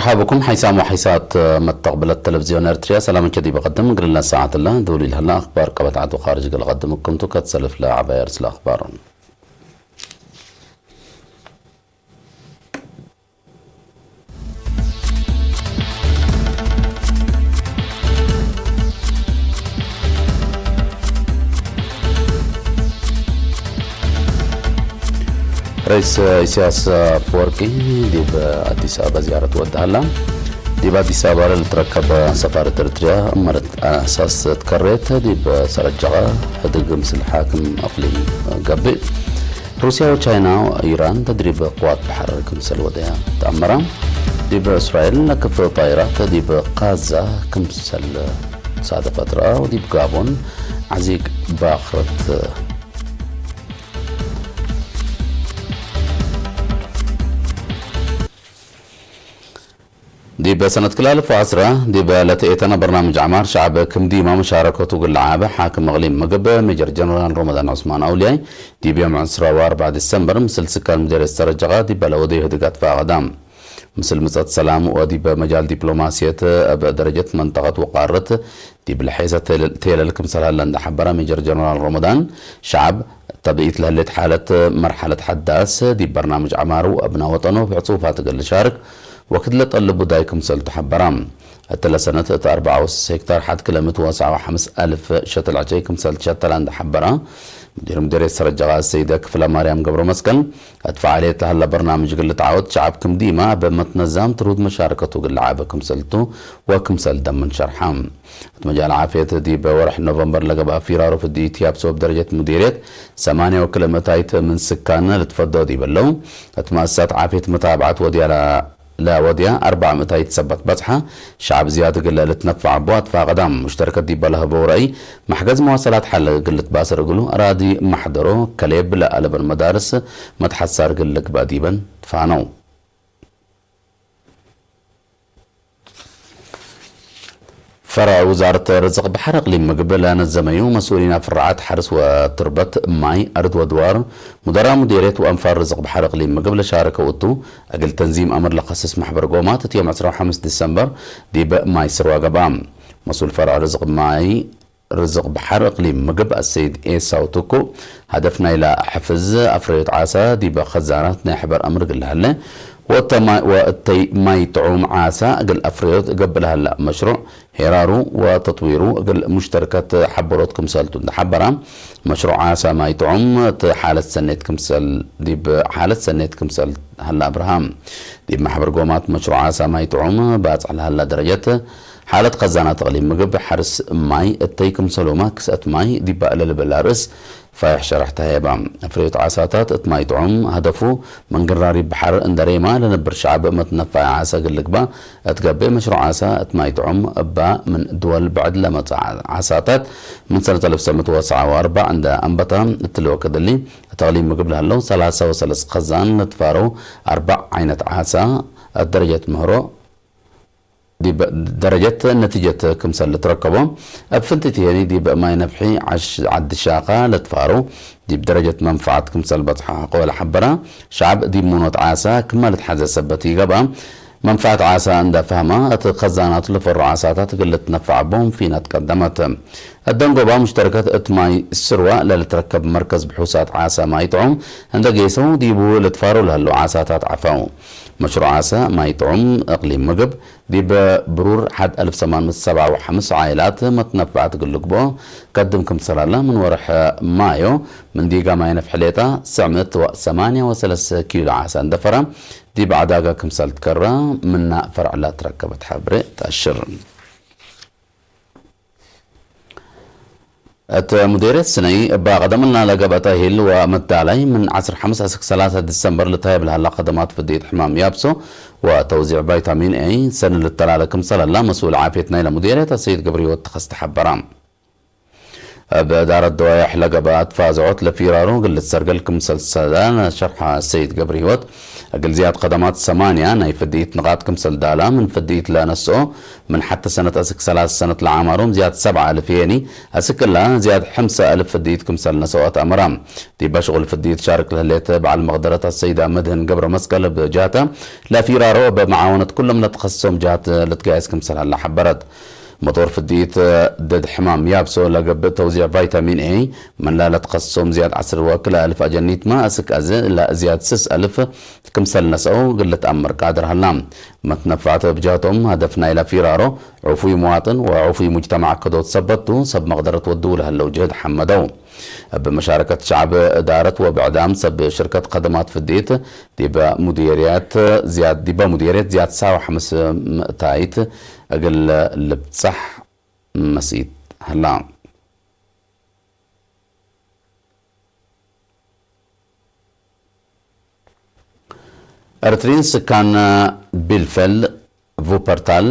ሓበኩም ሓይሳም ወሓይሳት መተቕብለት ተለቪዝዮን ኤርትርያ ሰላም ከዲብ ቀደም ግልና ሰዓት ላ ድውል ኢልሃላ ኣኽባር ቀበታት ወኻርጅ ገለ ቀደም እኩም ቱ ከትሰልፍ ለዓባይ ኣርስለ ኣኽባር። رئيس إسياس أفوركي ديب أديس أبا زيارة ودهلا ديب أديس أبا لتركب سفارة إريتريا مرت أساس تكريت ديب سرجغة هدق مثل حاكم أقليم قبل روسيا وتشاينا وإيران تدريب قوات بحر كمسل وديا تأمرا ديب إسرائيل نكف طائرات ديب غزة كمسل سادة فترة وديب قابون عزيق باخرت ديب سنة كلال فاسرة ديب لتئتنا برنامج عمار شعب كم ديما مشاركته قل عابة حاكم أغليم مقبة ميجر جنرال رمضان عثمان أولياي ديب يوم عسرة وأربعة ديسمبر مسل سكان مدير السرجغة ديب لودي هدقات فاغدام ምስል ምጸት ሰላም ወዲብ መጃል ዲፕሎማስየት ኣብ ደረጀት መንጠቐት ወቓርት ዲብ ልሐይሰ ቴለል ክምሰል ሃለ እንዳሓበረ ሜጀር ጀነራል ሮመዳን ሸዓብ ተብኢት ለህሌት ሓለት መርሓለት ሓዳስ ዲብ በርናምጅ ዓማሩ ኣብና ወጠኖ ብዕጹፋት እግል ልሻርክ ወክድ ለጠልብ ቡዳይ ክምሰል ተሓበራ። እትለ ሰነት እት ኣርብዓ ወስስ ሄክታር ሓድ ክለምት ወሰዓ ወሓምስ ኣልፍ ሸትል ዕጨይ ክምሰል ትሸተላ እንዳሓበራ ሙዲር ሙዲሬት ሰረጀቓ ሰይደ ክፍለ ማርያም ገብረ መስቀል እት ፈዓልየት ለሀለ በርናምጅ ግልት ዓወት ሸዓብ ክም ዲማ በመትነዛም ትሩድ መሻርከቱ ግል ዓበ ክምሰልቱ ወክምሰል ደምን ሸርሓ። እት መጃል ዓፍየት ዲብ ወርሕ ኖቨምበር ለገብኣ ፊራሩ ፍዲ ኢትያብ ሰበብ ደረጀት ሙዲርየት ሰማንያ ወክልምእታይት ምን ስካን ልትፈዶ ዲበለው እት መእሳት ዓፍየት መታብዓት ወዲያ ለወድያ ኣርባዕ ምእታይት ሰበት በጽሓ ሸዓብ ዝያድ ግለ ልትነፋዕ ኣቦ ኣትፋ ቀዳም ሙሽተርከት ዲበ ለህበው ረእይ ማሕገዝ መዋሰላት ሓለ ግልት ባስር እግሉ ኣራዲ ማሕደሮ ከሌብ ለኣለበን መዳርስ መትሓሳር ግል ልግባ ዲበን ትፋነው። ፈርዕ ውዛርት ርዝቕ ባሕር እቅሊም ምግብ ለነዘመዩ መስኡሊና ፍርዓት ሓርስ ወትርበት ማይ ኣርድ ወድዋር ሙደራ ሙዲርየት ወአንፋር ርዝቕ ባሕር እቅሊም ምግብ ለሻረከ ውቱ እግል ተንዚም ኣምር ለኸስስ ማሕበር ጎማት እቲ ዮም ዕስራ ወሓምስ ዲሰምበር ዲብ ማይ ስርዋ ገብኣ። መስኡል ፈርዕ ርዝቕ ማይ ርዝቕ ባሕር እቅሊም ምግብ ኣሰይድ ኤሳው ትኩ ሃደፍ ናይላ ሕፍዝ ኣፍረዮት ዓሳ ዲበ ኸዛናት ናይ ሕበር ኣምር እግል ለሀለ ወእተይ ማይ ጥዑም ዓሳ እግል ኣፍረዮት እገብእ ለሀላ መሽሩዕ ሄራሩ ወተጥዊሩ እግል ሙሽተርከት ሓበሮት ክምሰልቱ እንተሓበራ መሽሩዕ ዓሳ ማይ ጥዑም እቲ ሓለት ሰኔት ክምሰል ዲብ ሓለት ሰኔት ክምሰል ሃላ ኣብርሃም ዲብ ማሕበር ጎማት መሽሩዕ ዓሳ ማይ ጥዑም ባጽዕ ለሃላ ደረጀት ሓለት ኸዛናት እቕሊም ምግብ ሓርስ ማይ እተይ ክምሰሎማ ክስአት ማይ ዲባ እለ ልብል ኣርእስ ፋይሕ ሸራሕ ተሃየባ። ፍሬት ዓሳታት እት ማይ ጥዑም ሃደፉ መንግራሪ ባሕር እንደሬማ ለነብር ሸዓብ መትነፋይ ዓሳ ግልግባ እትገብእ መሽሩዕ ዓሳ እት ማይ ጥዑም እባ ምን ድወል ብዕድ ለመጽ ዓሳታት ምን ሰነት ኣልፍ ሰምት ወሰዓ ወኣርባዕ እንደ ኣንበታ እትልወ ክድሊ እት እቕሊም ምግብ ለሃለው ሰላሳ ወሰለስ ኸዛን ለትፋረው ኣርባዕ ዓይነት ዓሳ እት ደረጀት ምህሮ ዲብ ደረጀት ነቲጀት ክምሰል ልትረከቦ፣ እብ ፍንቲት የኒ ዲብ ማይ ነፍሒ ዓዲ ሻኻ ለትፋሩ፣ ዲብ ደረጀት መንፈዓት ክምሰል በጽሓ ቆለ ሓበራ፣ ሸዓብ ዲብ ሙኖት ዓሳ ክመ ልትሓዘ ሰበት ይገብኣ፣ መንፈዓት ዓሳ እንደ ፈህማ፣ እት ኸዛናቱ ለፈሩ ዓሳታት እግል ልትነፈዕ ቦም ፊናት ቀደመት። እት ደንጎባ ሙሽተርከት እት ማይ ስርዋ ለልትረከብ መርከዝ ብሑሳት ዓሳ ማይ ጥዑም እንደ ጌሰው፣ ዲቡ ልትፋሩ ለህሉ ዓሳታት ዓፈው። መሽሩዕ ዓሳ ማይ ጥዑም እቅሊም ምግብ፣ ዲብ ብሩር ሓድ ኣልፍ ሰማን ምእት ሰብዓ ወሓምስ ዓይላት መትነፍዓት ግልግቦ ከድም ክምሰላላ ምን ወርሕ ማዮ ምን ዲጋ ማይ ነፍሒ ሌጣ ስዕምት ወሰማንያ ወሰለስተ ኪሎ ዓሳ እንደፈራ ዲብ ዓዳጋ ክምሰል ትከራ ምና ፈርዕላ ትረከበት ሓብሬ ተኣሽር። እት ሙዴርየት ስነይ እባ ቀደምልና ለገብአ ተሂል ወመዳላይ ምን ዓስር ሓምስ ኣስክ ሰላሳ ዲሰምበር ልታየብ ለሃላ ከደማት ፍድይት ሕማም ያብሶ ወተውዚዕ ቫይታሚን ኤ ሰኒ ልተላለ ክምሰለላ መስኡል ዓፍየት ናይለ ሙዴርየት ኣሰይድ ገብረህይወት ተኸስተ ሓበራ። ኣብ ዳረት ደዋያሕ ለገባ ኣትፋ ዘዖት ለፊራሮ ግልት ሰርገል ክምሰል ሰዳን ሸርሓ ሰይድ ገብሪ ህይወት። እግል ዝያድ ኸደማት ሰማንያ ናይ ፍድኢት ንቓጥ ክምሰል ዳላ ምን ፍድኢት ለነስኦ ምን ሓተ ሰነት ኣስክ ሰላሳ ሰነት ለዓማሮም ዝያድ ሰብዓ ኣልፍ የኒ ኣስክላ ዝያድ ሕምሳ ኣልፍ ፍድኢት ክምሰል ነሰኦት ኣመራ። ዲባ ሽቑል ፍድኢት ሻርክ ለህሌት በዓል መቕደረት ኣሰይዳ መድህን ገብረ መስቀል ብጃታ ለፊራሮ በመዓወነት ኩሎም ለተኸሰሶም ጃት ልትጋየስ ክምሰል ሃላ ሓበረት። መጦር ፍድኢት ድድ ሕማም ያብሶ ለገብእ ተውዚዕ ቫይታሚን ኤ መላለት ኸሶም ዝያድ ዓስር ወክል ኣልፍ ኣጀኒት ማ እስክ ኣዝ ላ ዝያድ ስስ ኣልፍ ክምሰል ነሰው ግልት ኣምር ቃድር ሃላ። መትነፋዕተ ብጃቶም ሃደፍ ናይ ላፊራሮ ዕፉይ መዋጥን ወዕፉይ ሙጅተማዕ ከዶት ሰበቱ ሰብ መቕደረት ወድው ለህለው ጅህድ ሓመደው። ብመሻረከት ሸዓብ እዳረት ወብዕዳም ሰብ ሽርከት ከደማት ፍድኢት ዲበ ሙዲርያት ዝያድ ዲበ ሙዲርያት ዝያድ ሳዋ ሓምስ ምእታይት እግል ልብጻሕ መስኢት ሀላ። ኤርትሪን ስካን ቢልፌልድ፣ ቩፐርታል፣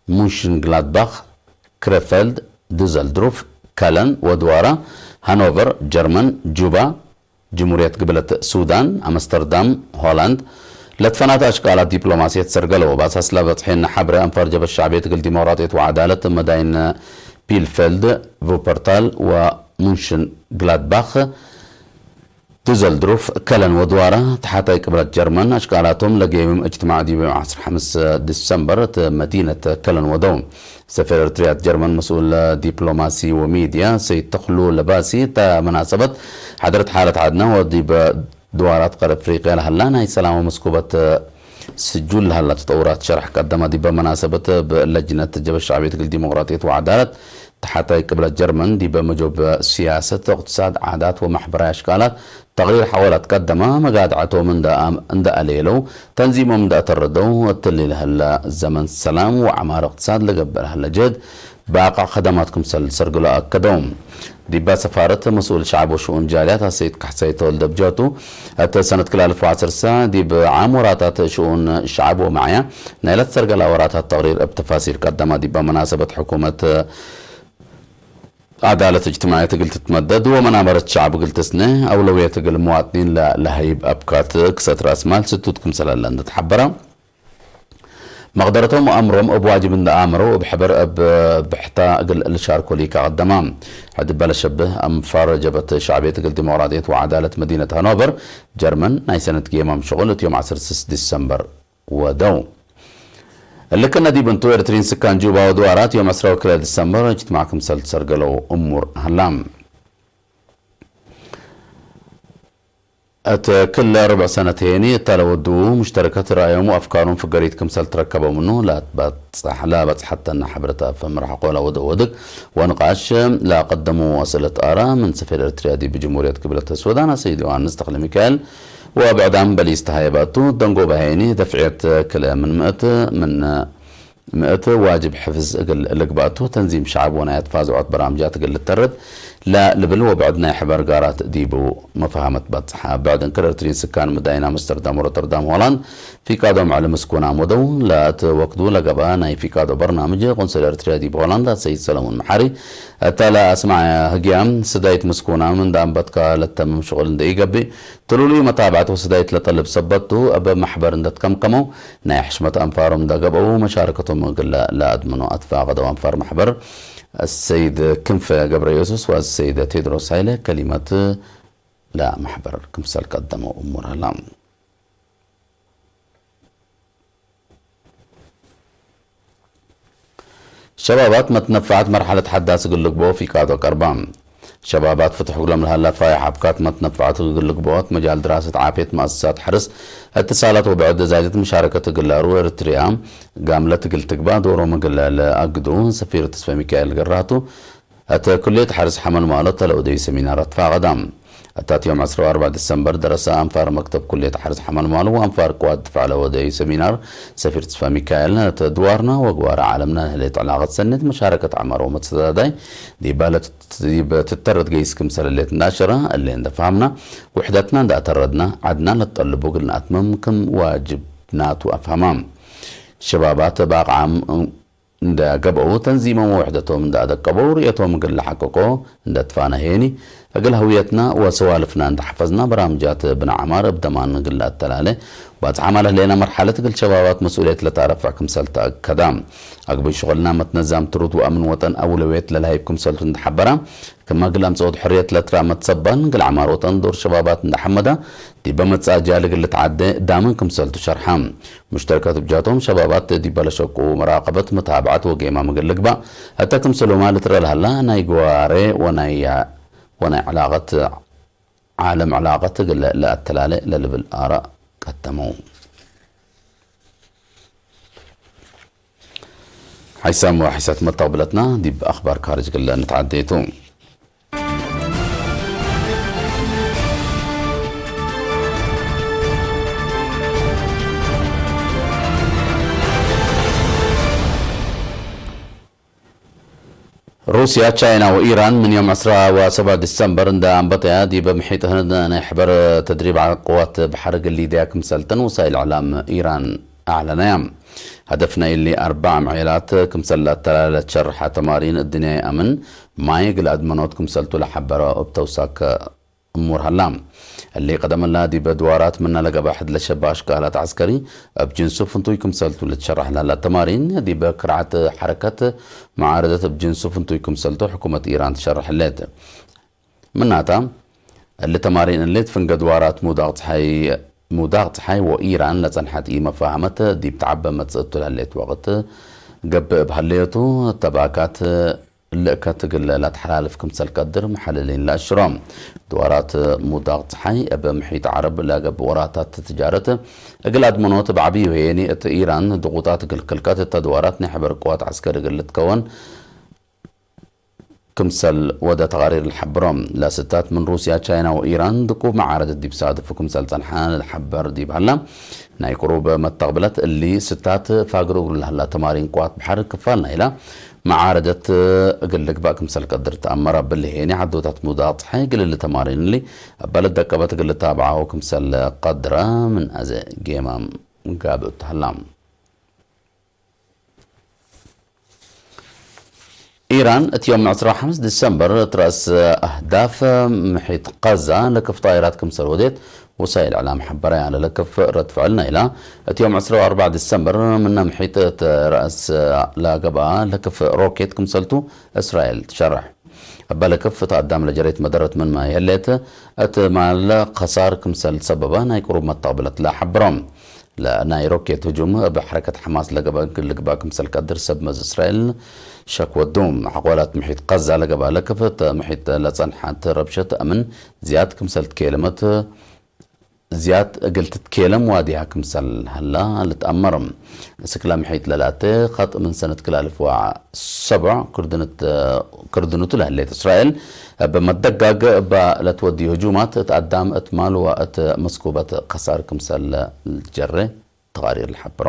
ሙንሽንግላድባኽ፣ ክረፌልድ፣ ዱዘልድሩፍ፣ ከለን ወድዋራ፣ ሃኖቨር፣ ጀርመን፣ ጁባ፣ ጅሙርየት ግብለት ሱዳን፣ ኣምስተርዳም፣ ሆላንድ፣ ለትፈናት ኣሽቃላት ዲፕሎማስየት ሰርገለዎ ባሳስላ በጽሒን ሓብረ ኣንፋር ጀበ ሻዕብየት ግል ዲሞክራጥየት ወዓዳለት መዳይን ቢልፌልድ፣ ቩፐርታል ወሙንሽን ግላድባኽ፣ ዱዘልድሩፍ፣ ከለን ወድዋራ፣ ተሓታይ ቅብለት ጀርመን ኣሽቃላቶም ለገይምም እጅትማዕ ዲብ ዓሰርተ ሓሙሽተ ዲሰምበር እቲ መዲነት ከለን ወደው። ሰፊር ኤርትርያ ጀርመን መስኡል ዲፕሎማሲ ወሚድያ ሰይድ ተኽሉ ለባሲ እታ መናሰበት ሓደረት ሓለት ዓድና ወዲብ ድዋራት ቀር ኣፍሪቃ ለሃላ ናይ ሰላም መስኩበት ስጁል ለሃላ ተጠውራት ሸራሕ ቀደማ ዲበ መናሰበት ብለጅነት ጀበ ሻዕብየት ግል ዲሞክራጥየት ወዓዳለት ተሓታይ ቅብለት ጀርመን ዲበ መጆብ ስያሰት፣ እቅትሳድ፣ ዓዳት ወማሕበራዊ ኣሽቃላት ተቕሪር ሓወላት ቀደማ መጋድዓቶም እንዳ ኣለየለው ተንዚሞም እንዳ ተረደው እትል ለህላ ዘመን ሰላም ወዓማር እቅትሳድ ለገበር ሃለ ጀህድ ባቃ ከደማት ክምሰል ሰርግሎ ኣከደው። ዲባ ሰፋረት መስኡል ሸዓብ ወሽኡን ጃልያት ኣሰይድ ካሕሳይ ተወልደ ብጃቱ፣ እተ ሰነት ክላልፍ ዓሰርሳ ዲብ ዓም ወራታት ሽኡን ሸዓብ ወማዕያ ናይለት ሰርገላ ወራታት ተቕሪር እብ ተፋሲር ቀደማ ዲባ መናሰበት ሕኩመት ዓዳለት እጅትማዕየት እግል ትትመደድ ወመናበረት ሸዓብ እግል ትስነ ኣውለውየት እግል መዋጥኒን ለሀይብ ኣብካት ክሰት ራስ ማል ስቱት ክምሰለለ እንደተሓበረ። መቕደረቶም ወኣምሮም እብ ዋጅብ እንዳ ኣምረው እብ ሕበር እብ ብሕታ እግል ልሻርኮ ሊካ ቀደማ። ሕድ በለሸብህ ኣንፋር ጀበት ሻዕብየት እግል ዲሞክራጥየት ወዓዳለት መዲነት ሃኖቨር ጀርመን ናይ ሰነት ጌማም ሽቑል እቲ ዮም ዓሰርተ ስድስተ ዲሰምበር ወደው። እልክነ ዲብ እንቱ ኤርትሪን ስካን ጁባ ወድዋራት ዮም ዕስራ ወክልተ ዲሰምበር እጅትማዕ ክምሰል ትሰርገለው እሙር ሃላ። እት ክለ ርብዕ ሰነት ሄኒ እታ ለወድዉ ሙሽተረከት ረኣዮም ወአፍካሮም ፍገሪት ክምሰል ትረከበው ምኑ ላትባጽሕ ላበጽሐተና ሕብረት አፍ ምርሓቆ ለወደ ወድግ ወንቃሽ ላቀደሙ ወስእለት አራ ምን ሰፌድ ኤርትርያ ዲብ ጅሙርየት ግብለት ሱዳን አሰይድ ዮሐንስ ተክለ ሚካኤል ወብዕዳም በሊስ ተሃየባቱ ደንጎ በሃይኒ ደፍዕየት ክለ ምን ምእት ምን ምእት ዋጅብ ሕፍዝ እግል ልግባቱ ተንዚም ሸዓብ ወናይ ኣትፋዝዖት በራምጃት እግል ልተርድ ላ ልብል ወብዕድ ናይ ሕበር ጋራት ዲቡ መፋሃመት በጽሓ። ብዕድ እንክር ኤርትሪን ስካን ምዳይን ኣምስተርዳም ወሮተርዳም ሆላንድ ፊቃዶም ዕሊ ምስኩና ሞደው ላእት ወክዱ ለገባ ናይ ፊቃዶ በርናምጅ ቆንስል ኤርትርያ ዲብ ሆላንድ ኣሰይድ ሰለሙን መሓሪ እታ ለኣስማዕ ህግያም ስዳይት ምስኩና ምንዳ ኣንበትካ ለተምም ሽቁል እንደ ኢገብእ ትሉሉይ መታብዐት ወስዳይት ለጠልብ ሰበቱ እብ ማሕበር እንደትከምከመው ናይ ሕሽመት ኣንፋሮም እንዳገብአው መሻረከቶም እግል ለአድምኖ ኣትፋቀደው ኣንፋር ማሕበር አሰይድ ክንፈ ገብረየሱስ ወአሰይድ ቴድሮስ ሃይለ ከሊመት ለማሕበር ክምሰል ቀደመው እሙር ሀላ። ሸባባት መትነፋዓት መርሓለት ሓዳስ እግል ልግብኦ ፊቃዶ ቀርባ። ሸባባት ፍትሕ እግሎም ለሃላ ፋይሕ ኣብካት መትነፋዓት እግል ልግብኦት መጃል ድራሰት ዓፍየት መኣሰሳት ሐርስ እትሳላት ወብዕድ ዛይደት መሻረከት እግል ላሩ ኤርትርያ ጋምለት እግል ትግባ ዶሮም እግል ለአግዱ ሰፊር ተስፋ ሚካኤል ገራቱ እት ኩልየት ሐርስ ሐመልማሎ ተለውደዩ ሰሚናር ኣትፋቀዳ። እታት ዮም ዕስራ ወአርባዕ ዲሰምበር ደረሰ ኣንፋር መክተብ ኩልየት ሐርስ ሐመልማሎ ወአንፋር ቅዋት ድፋዕ ለወደዩ ሰሚናር ሰፊር ተስፋ ሚካኤል እት ድዋርና ወግዋረ ዓለምና ንህሌት ዕላቀት ሰኔት መሻረከት ዐማር ወመተሰዳዳይ ዲባ ለትተረድ ገይስ ክምሰል ህሌት እንዳሸረ እሌ እንደፈሃምና ውሕደትና እንዳተረድና ዓድና ለትጠልቡ እግል ንኣትመም ክም ዋጅብ ናቱ ኣፍሃማ። ሸባባት ባቅዓም እንደ ገበኡ ተንዚመሞ ውሕደቶም እንደ ኣደቀበው ርእየቶም እግል ለሓቀቆ እንደ ትፋነ ሄኒ እግል ህውየትና ወሰዋልፍና እንደ ሓፈዝና በራምጃት ብን ዓማር እብ ደማን እግል ኣተላለ ባጽሓ ማለህ ሌና መርሓለት እግል ሸባባት መስኡልየት ለታረፍዕ ክምሰል ተኣከዳ። ኣግብን ሽغልና መትነዛም ትሩት ወኣምን ወጠን ኣውለውየት ለልሃይብ ክምሰልቱ እንደ ሓበራ ክማ እግል ኣምጽኦት ሕርየት ለትራ መትሰባን እግል ዓማር ወጠን ዶር ሸባባት እንደ ሓመዳ ዲበ መጻእጃ ለግልት ዓደ ዳምን ክምሰልቱ ሸርሓ። ሙሽተረከት ብጃቶም ሸባባት ዲበ ለሸቁ መራቀበት መታብዐት ወጌማ ምግል ልግባእ እተ ክምሰሎማ ልትረ ለሃላ ናይ ግዋሬ ወናይ ወናይ ዕላቀት ዓለም ዕላቀት እግል ለኣተላለ ለልብል ኣራእ ቀተመው። ሓይሳም ወሓይሳት መተቕብለትና ዲብ ኣኽባር ካርጅ እግል ንትዓደየቱ። ሩስያ፣ ቻይና ወኢራን ምን ዮም ዕስራ ወሰብዓ ዲሰምበር እንዳ ኣንበተያ ዲበ ምሒጥ ህንድ ናይ ሕበር ተድሪብ ዓል ቅዋት ብሓር እግል ሊድያ ክምሰልተን ውሳይል ዕላም ኢራን ኣዕለናያ። ሀደፍና ኢሊ ኣርባዕ ምዕላት ክምሰል ኣተላለለት ሸርሓ ተማሪን እድንያ ይኣምን ማይ እግል ኣድመኖት ክምሰልቱ ለሓበረ እብ ተውሳክ እሙር ሀላ። እሊ ቀደመላ ዲበ ድዋራት ምና ለገባሕ ለሸባሽ ቃላት ዐስከሪ እብ ጅንሱ ፍንቱይ ክምሰልቱ ልትሸራሕ ላላ ተማሪን ዲበ ክርዓት ሐረከት መዓረደት እብ ጅንሱ ፍንቱይ ክምሰልቱ ሕኩመት ኢራን ትሸርሕ ህሌት። ምናታ እሊ ተማሪን እሊ ትፍንገ ድዋራት ሙዳቕ ጸሓይ ሙዳቕ ጸሓይ ወኢራን ለጸንሐት ኢመፋሃመት ዲብ ተዓበ መጽእቱ ለህሌት ወቅት ገብእ እብ ሀለየቱ ተባካት ልእከት እግል ላተሐላልፍ ክምሰል ቀድር መሐልሊን ለአሽሮ። ድዋራት ሙዳቕ ጸሓይ እብ ምሒጥ ዓረብ ለገብእ ወራታት ትጃረት እግል ኣድመኖት እብ ዓብዩ ሄኒ እት ኢራን ድቁጣት እግል ክልቀት እተ ድዋራት ናይ ሕበር ቅዋት ዐስከሪ እግል ልትከወን ክምሰል ወደ ተቃሪር ልሐብሮ። ለስታት ምን ሩስያ፣ ቻይና ወኢራን ድቁብ መዓረድ ዲብ ሳድፉ ክምሰል ጸንሓ ልሐበር ዲብ ሀላ ናይ ቅሩብ መተቅብለት እሊ ስታት ፋግር እግሉ ለሀላ ተማሪን ቅዋት በሐር ክፋል ናይላ መዓረደት እግል ልግባእ ክምሰል ቀድር ተኣመረ። ብልሄኒ ዓዶታት ሙዳቕ ጸሓይ እግል ልተማሪን እሊ እበ ለደቀበት እግል ልታብዓው ክምሰል ቀድረ ምን ኣዘ ጌማ ጋብእ ተሀላ። ኢራን እቲ ዮም ዕስራ ወሓምስ ዲሰምበር እት ረእስ ኣህዳፍ ምሒጥ ቀዛ ለክፍ ጣይራት ክምሰል ወዴት ውሳይል ዕላም ሐበረያ። ለለክፍ ረድ ፍዕል ናይላ እቲ ዮም ዕስራ ወኣርባዕ ዲሰምበር ምነ ምሒጥ እት ረእስ ለገብኣ ለክፍ ሮኬት ክምሰልቱ እስራኤል ትሸርሕ። እበ ለክፍ እት ኣዳም ለጀሬት መደረት ምንመ ይህሌት እት ማል ከሳር ክምሰል ሰበበ ናይ ቅሩብ መተቅብለት ለሐብሮም። ለናይ ሮኬት ህጁም እብ ሐረከት ሐማስ ለገበ እግል ልግባእ ክምሰል ቀድር ሰብ መዝ እስራኤል ሸክ ወዱ። ሐቆላት ምሒት ቀዛ ለገበ ለክፍት ምሒት ለጸንሐት ረብሸት እምን ዝያድ ክምሰል ትኬለመት ዝያድ እግል ትትኬለም ዋዲሃ ክምሰል ሀላ ልትኣመር። ስክላ ምሒት ለላተ ኸጥ ምን ሰነት ክላልፍ ወ ሰብዕ ክርድንት ክርድኑቱ ለህሌት እስራኤል እብ መደጋግ እባ ለትወድዩ ህጁማት እት ኣዳም እት ማል ወእት መስኩበት ከሳር ክምሰል ልትጀሬ ተቃሪር ልሐብሮ።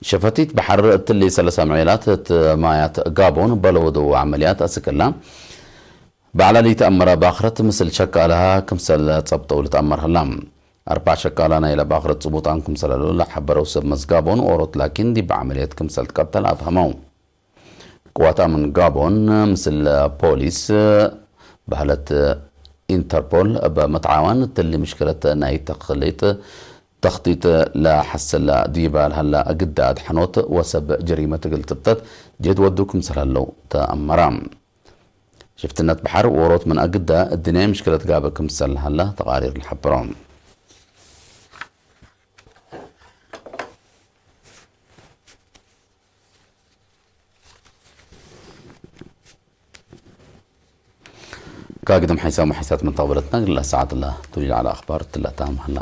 ሸፈቲት በሐር እትሊ ሰለሳ ምዕላት እት ማያት ጋቦን በለወደው ዓመልያት ኣስክላ ባዕላ ሊተኣመረ ባኽረት ምስል ሸቃልሃ ክምሰል ጸብጠው ልትኣመር ህላ። ኣርባዕ ሸቃላ ናይለ ባኽረት ጽቡጣን ክምሰለሉ ለሐበረው ሰብ መዝጋቦን ኦሮት ላኪን ዲብ ዓመልየት ክምሰል ትቀተል ኣፍሀመው። ቅዋት ኣምን ጋቦን ምስል ፖሊስ በህለት ኢንተርፖል እብ መትዓዋን ትሊ ምሽክለት ናይ ተኽሊጥ ተኽጢጥ ለሐስላ ዲባ ለሀላ እግዳ ኣድሐኖት ወሰብ ጀሪመት እግል ጽብጠት ጅህድ ወዱ ክምሰል ሀለው ተኣመራ። ሽፍትነት በሐር ዎሮት ምን ኣግዳ እድንያይ ምሽክለት ጋበ ክምሰል ለሀላ ተቃሪር ለሐብሮ። ካግድም ሓይሳሙ ሓይሳት መተቕበለትና ግላ ሰዓት ላ ቱሊል ዓላ ኣኽባር ትላታ መሃላ።